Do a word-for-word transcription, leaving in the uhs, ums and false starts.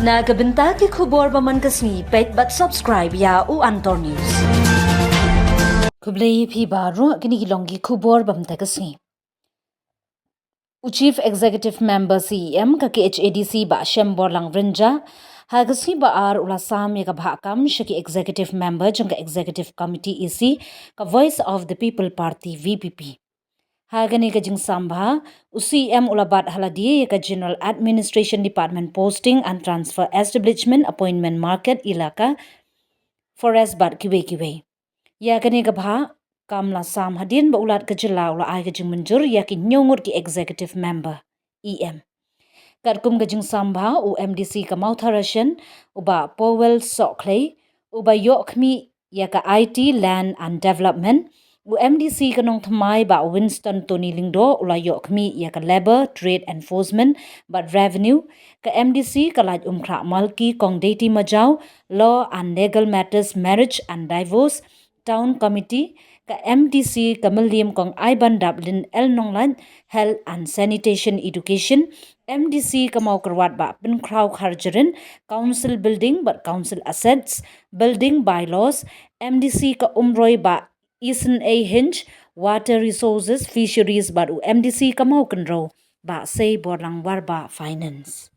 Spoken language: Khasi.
Na ka bynta ki khubor ba man ka sngi, peit bad subscribe ïa u Antor News. Khublei phi baroh, kine ki long ki khubor ba man ka sngi. U Chief Executive Member C E M ka K H A D C Bah Shemborlang Rynjah, ha ka sngi ba ar u la sam ïa ka bhah kam sha ki Executive Member jong ka Executive Committee E C ka Voice of the People Party V P P. Ha kane ka jingsam bha, u C E M u la bat ha lade ïa ka General Administration Department Posting and Transfer Establishment Appointment Market Elaka Forest bad kiwei kiwei. Ïa kane ka bhah kam la sam hadien ba u Lat ka jylla u la ai ka jingmynjur ïa ki hynñiew ngut ki Executive Member E M. Katkum ka jingsam bha, u M D C ka Mawthadraishan, u Bah Powell Sohkhlei, uba ïoh khmih ïa ka I T, Land and Development, u M D C ka Nongthymmai Bah Winston Tony Lyngdoh u la ïoh khmih ïa ka Labour, Trade Enforcement bad Revenue, ka M D C ka Laitumkhrah Malki Kong Deiti Majaw, Law and Legal Matters, Marriage and Divorce, Town Committee, ka M D C ka Mylliem Kong Aibandaplin L Nonglait, Health and Sanitation Education, M D C ka Mawkyrwat Bah Pynkhraw Kharjrin, Council Building bad Council Assets, Building Bylaws, M D C ka Umroi Bah Isynei Hinge, Water Resources, Fisheries bad u M D C ka Mawkynrew Bah Seiborlang Warbah, Finance.